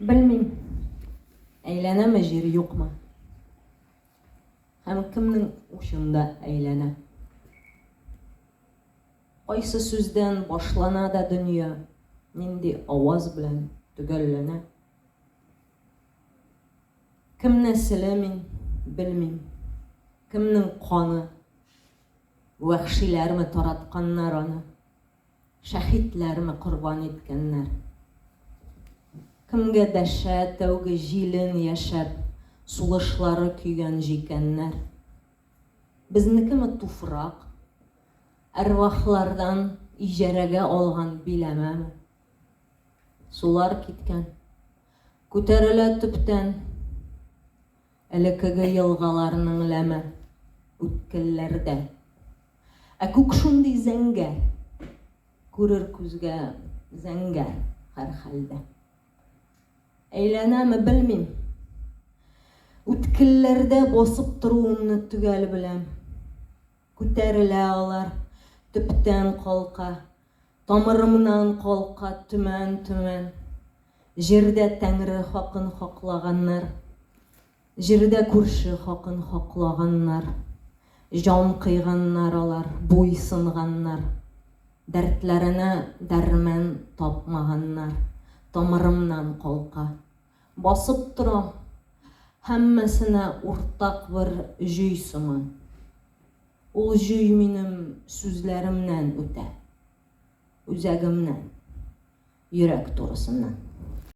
Белмим, әйләнәме җир, юкмы? Һәм кемнең учында әйләнә? Кайсы сүздән башлана да дөнья, нинди аваз белән төгәлләнә? Кем нәселе мин, белмим. Кемнең каны? Вәхшиләрме таратканнар аны? Шәһитләрме корбан иткәннәр? Кемгә дәшә тәүге җилен яшәп, Сулышлары көйгән җикәннәр? Безнекеме туфрак? Әрвахлардан иҗәрәгә алган биләмәме? Сулар киткән. Күтәрелә төптән. Элеккеге елгаларның ләме үткелләрдә. Ә күк шундый зәңгәр, күрер күзгә зәңгәр һәрхәлдә. Әйләнәме, белмим. Үткелләрдә басып торуымны төгәл беләм. Күтәрелә алар, төптән калка, Тамырымнан калка төмән-төмән. Җирдә Тәңре хакын хаклаганнар, Җирдә күрше хакын хаклаганнар. Җан кыйганнар алар, буйсынганнар. Дәртләренә дәрман тапмаганнар. Тамырымнан калка. Басып торам. Һәммәсенә уртак бер җөй сыман. Ул җөй минем сүзләремнән үтә. Үзәгемнән. Йөрәк турысыннан.